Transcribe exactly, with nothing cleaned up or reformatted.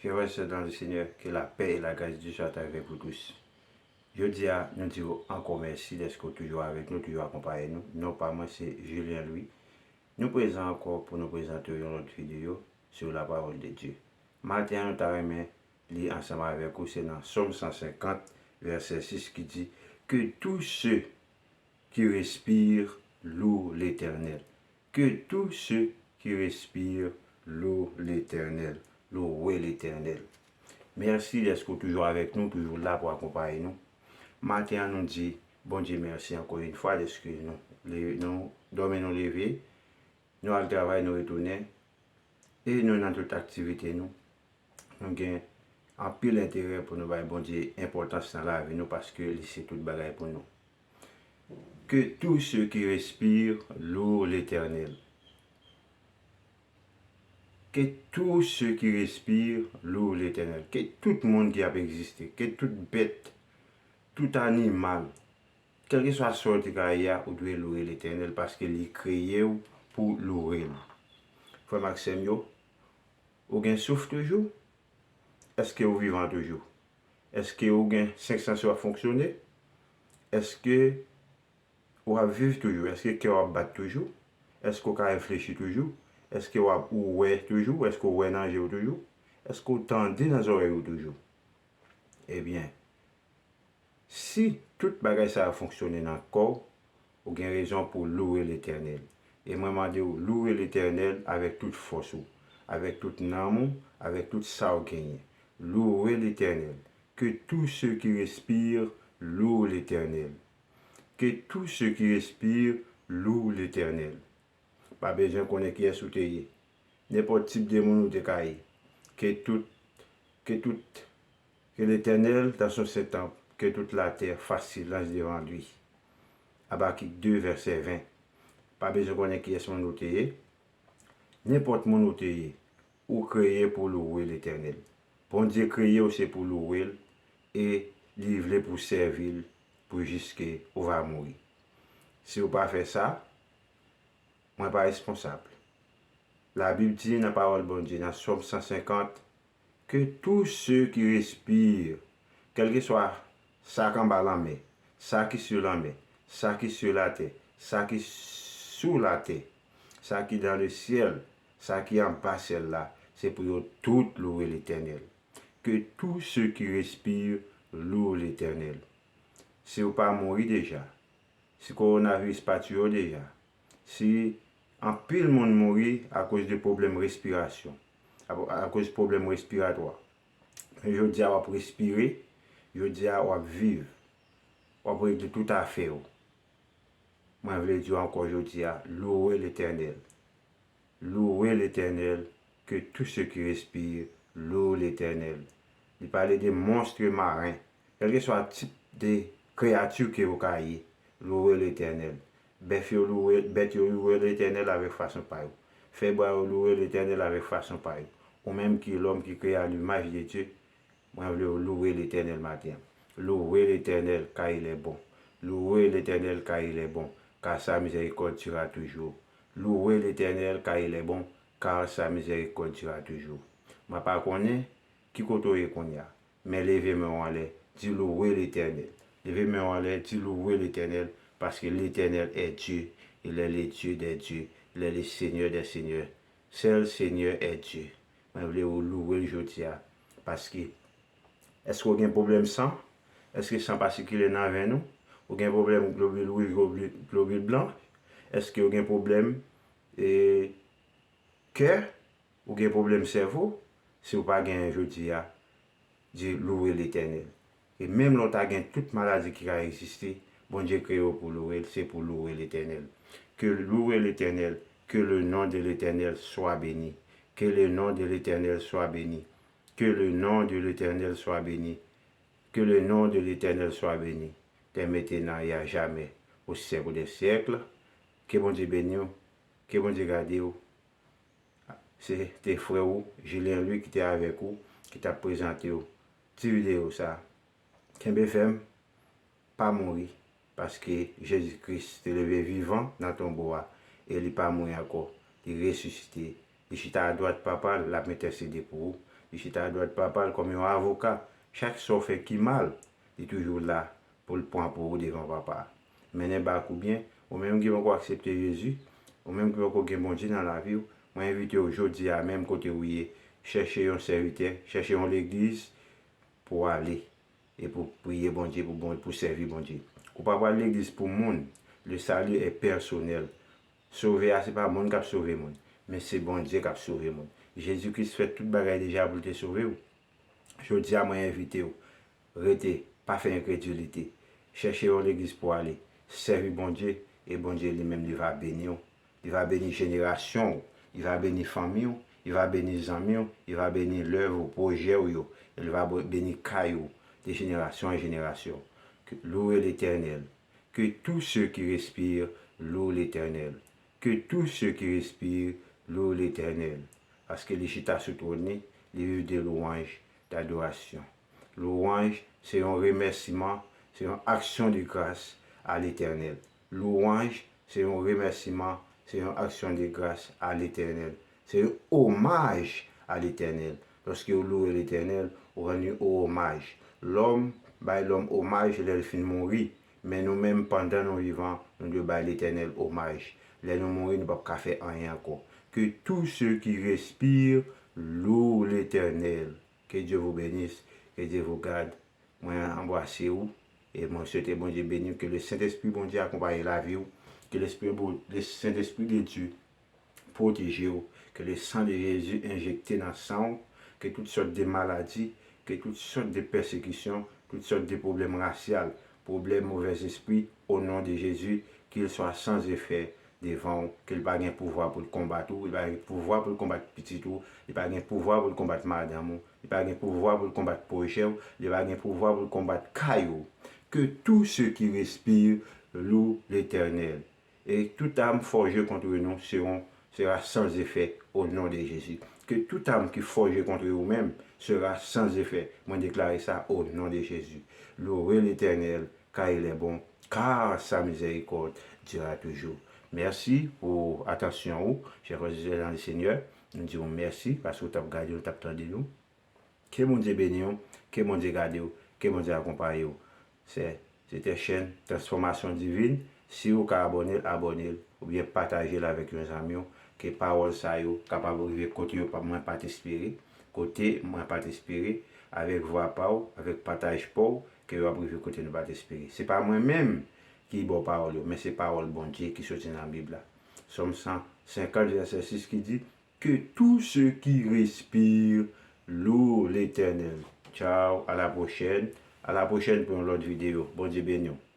Chers frères et sœurs dans le Seigneur, que la paix et la grâce de Dieu soient avec vous tous. Jodi a, nou di w ankò mèsi dèske w toujou avèk nou, toujou akonpaye nou. Non pa mwen, se Julien Louis. Nou prezan ankò pou nou prezante w yon lòt videyo sur la parole de Dieu. Maten an, nou ta renmen li ansanm avèk ou, se nan Sòm san senkant, vèsè sis ki di, Que tous ceux qui respirent louent l'Éternel. Que tous ceux qui respirent louent l'Éternel. Louez l'Éternel. Mèsi dèske w toujou avèk nou, toujou la pou akonpaye nou. Maten an, nou di Bondye mèsi ankò yon fwa dèske nou, le- nou dòmi, nou leve, nou al travay, nou retounen, e nou nan tout aktivite nou. Nou gen anpil enterè pou nou bay Bondye enpòtans nan lavi nou paske li se tout bagay pou nou. Que tous ceux qui respirent louent l'Éternel. Que tous ceux qui respirent louent l'Éternel. Ke tout moun ki ap egziste, ke tout bèt, tout animal, kèlkeswa sa w te ka ye a, ou dwe louwe Letènèl paske li kreye w pou louwe l. Frè m ak sè m yo, ou gen souf toujou? Èske ou vivan toujou? Èske ou gen senk sans yo ap fonksyone? Èske w ap viv toujou? Èske kè w ap bat toujou? Èske w ka reflechi toujou? Èske w ap ou wè toujou? Èske w wè nan je w toujou? Èske w tande nan zòrèy ou toujou? Ebyen, si tout bagay sa yo fonksyone nan kò w, ou gen rezon pou w louwe Letènèl. E mwen mande w louwe Letènèl avèk tout fòs ou, avèk tout nanm ou, avèk tout sa w genyen. Louwe Letènèl. Que tous ceux qui respirent louent l'Éternel. Que tous ceux qui respirent louent l'Éternel. Pa bezwen konnen kiyès ou te ye. Nenpòt tip de moun ou te ka ye. Que tout, que tout, que l'Éternel dans son saint temple, que toute la terre fasse silence devant lui. Abakik de, vèsè ven. Pa bezwen konnen kiyès moun ou te ye. Nenpòt moun ou te ye, ou kreye pou louwe Letènèl. Bondye kreye w se pou louwe l e li vle pou w sèvi l pou jiske ou va mouri. Si w pa fè sa, mwen pa responsab. Labib di nan pawòl Bondye, nan Sòm san senkant, Que tous ceux qui respirent, kèlkeswa sa k anba lanmè, sa ki sou lanmè, sa ki sou latè, sa ki sou latè, sa ki dans le ciel, sa ki anba syèl la, se pou yo tout louwe Letènèl. Que tous ceux qui respirent louent l'Éternel. Si w pa mouri deja, si kowonaviris pa tiye w deja, si anpil moun mouri akoz de pwoblèm respirasyon, akoz pwoblèm respiratwa. Men jodi a w ap respire, jodi a w ap viv, w ap regle tout afè w. Mwen vle di w ankò jodi a, louwe Letènèl. Louwe Letènèl, que tous ceux qui respirent louent l'Éternel. Li pale de monstre maren. Kèlkeswa tip de kreyati ke yo ka ye, louwe Letènèl. Bèf yo louwe, bèt yo louwe Letènèl avèk fason pa yo. Fèbwa yo louwe Letènèl avèk fason pa yo. Ou menm ki lòm ki kreye à l'image de Dieu, mwen vle w louwe Letènèl maten an. Louwe Letènèl, car il est bon. Louwe Letènèl, car il est bon, car sa miséricorde dure à toujours. Louwe Letènèl, car il est bon, car sa miséricorde dure à toujours. Mwen pa konnen ki kote w ye kounye a, men leve men w anlè, di louwe Letènèl. Leve men w anlè, di louwe Letènèl, paske Letènèl est Dieu, il est le Dieu des dieux, il est le Seigneur des seigneurs. Seul Seigneur est Dieu. Mwen vle w louwe l jodi a. Paske, èske w gen pwoblèm san? Èske san pa sikile nan venn ou? Ou gen pwoblèm globil wouj, globil, globil blan? Èske w gen pwoblèm, e, kè? Ou gen pwoblèm sèvo? Si w pa genyen jodi a, di louwe Letènèl. E menm lè w ta gen tout maladi ki ka egziste, Bondye kreye w pou louwe l, se pou louwe Letènèl. Que louer l'Éternel, que le nom de l'Éternel soit béni. Que le nom de l'Éternel soit béni. Que le nom de l'Éternel soit béni. Que le nom de l'Éternel soit béni. Dès maintenant et à jamais, au siècle des siècles. Ke Bondye beni w, ke Bondye gade w. Se te frè w, Julien Louis, ki te avèk ou, ki t ap prezante w ti videyo sa. Kenbe fèm, pa mouri, paske Jezi Kris te leve vivan nan tonbo a, e li pa mouri ankò, li resisite, Li chita adwat Papa l, l ap entèsede pou ou. Li chita adwat Papa l kòm yon avoka. Chak sa w fè ki mal, li toujou la pou l pran pou ou devan Papa a. Mennen bak ou byen, ou menm ki poko aksepte Jezi, ou menm ki poko gen Bondye nan lavi w, mwen envite w jodi a, menm kote ou ye, chèche yon sèvitè, chèche yon legliz pou w ale e pou w priye Bondye, pou bon, pou w sèvi Bondye. Ou pa pral legliz pou moun. Le salut est personnel. Sove a, se pa moun k ap sove moun, men se Bondye k ap sove moun. Jezi Kris fè tout bagay deja pou l te sove w. Jodi a, mwen envite w, rete, pa fè enkredilite. Chèche yon legliz pou w ale. Sèvi Bondye, e Bondye li menm li va beni w. Li va beni jenerasyon w. Li va beni fanmi w. Li va beni zanmi w. Li va beni lèv ou, pwojè w yo. Li va bo- beni kay ou de jenerasyon an jenerasyon. Que- Louez l'Éternel. Que tout ce qui respire loue l'Éternel. Que tout ce qui respire loue l'Éternel. Paske li chita sou twòn li, li viv de louwanj, dadorasyon. Louwanj, se yon remèsiman, se yon aksyon de gras a Letènèl. Louwanj, se yon remèsiman, se yon aksyon de gras a Letènèl. Se yon omaj a Letènèl. Lòske ou louwe Letènèl, ou rann li omaj. Lòm bay lòm omaj lè l fin mouri. Men nou menm, pandan nou vivan, nou dwe bay Letènèl omaj. Lè nou mouri, nou p ap ka fè anyen ankò. Que tout ce qui respire loue l'Éternel. Que Dieu vous bénisse, que Dieu vous garde. Mwen anbrase ou e mwen swete Bondye beni w. Ke le Sentespri Bondye akonpaye lavi w. Ke lespri Bon- le Sentespri de Dye pwoteje w. Ke le san de Jezi enjekte nan san w. Ke tout sòt de maladi, ke tout sòt de pèsekisyon, tout sòt de pwoblèm rasyal, pwoblèm movèzespri, o non de Jezi, ke l swa san efè devan w, ke l pa gen pouvwa pou l konbat ou, li pa gen pouvwa pou l konbat pitit ou, li pa gen pouvwa pou l konbat madanm ou, li pa gen pouvwa pou l konbat pwojè w, li pa gen pouvwa pou l konbat kay ou. Que tout ce qui respire loue l'Éternel. Et toute arme forgée contre nous seront, sera sans effet au nom de Jésus. Que toute arme qui forgée contre vous-même sera sans effet. Mwen deklare sa o non de Jezi. Louez l'Éternel, car il est bon, car sa miséricorde durera toujours. Mèsi pou atansyon ou, chè frè e sè nan le Senyè. Nou di w mèsi paske w t ap gade, w t ap tande nou. Ke Bondye beni w, ke Bondye gade w, ke Bondye akonpaye w. Se, se te chèn Transfòmasyon Divin. Si w ka abòne l, abòne l, oubyen pataje l avèk yon zanmi w. Ke pawòl sa yo kapab rive kote yo pa, mwen pa t espere, kote mwen pa t espere, avèk vwa pa w, avèk pataj pa w, ke yo ap rive kote nou pa t espere. Se pa mwen menm ki ba w pawòl yo, men se pawòl Bondye ki soti nan Bib la. Sòm san senkant, vèsè sis ki di, Que tout ce qui respire loue l'Éternel. Ciao, à la prochaine. À la prochaine pou yon lòt videyo. Bondye beni w.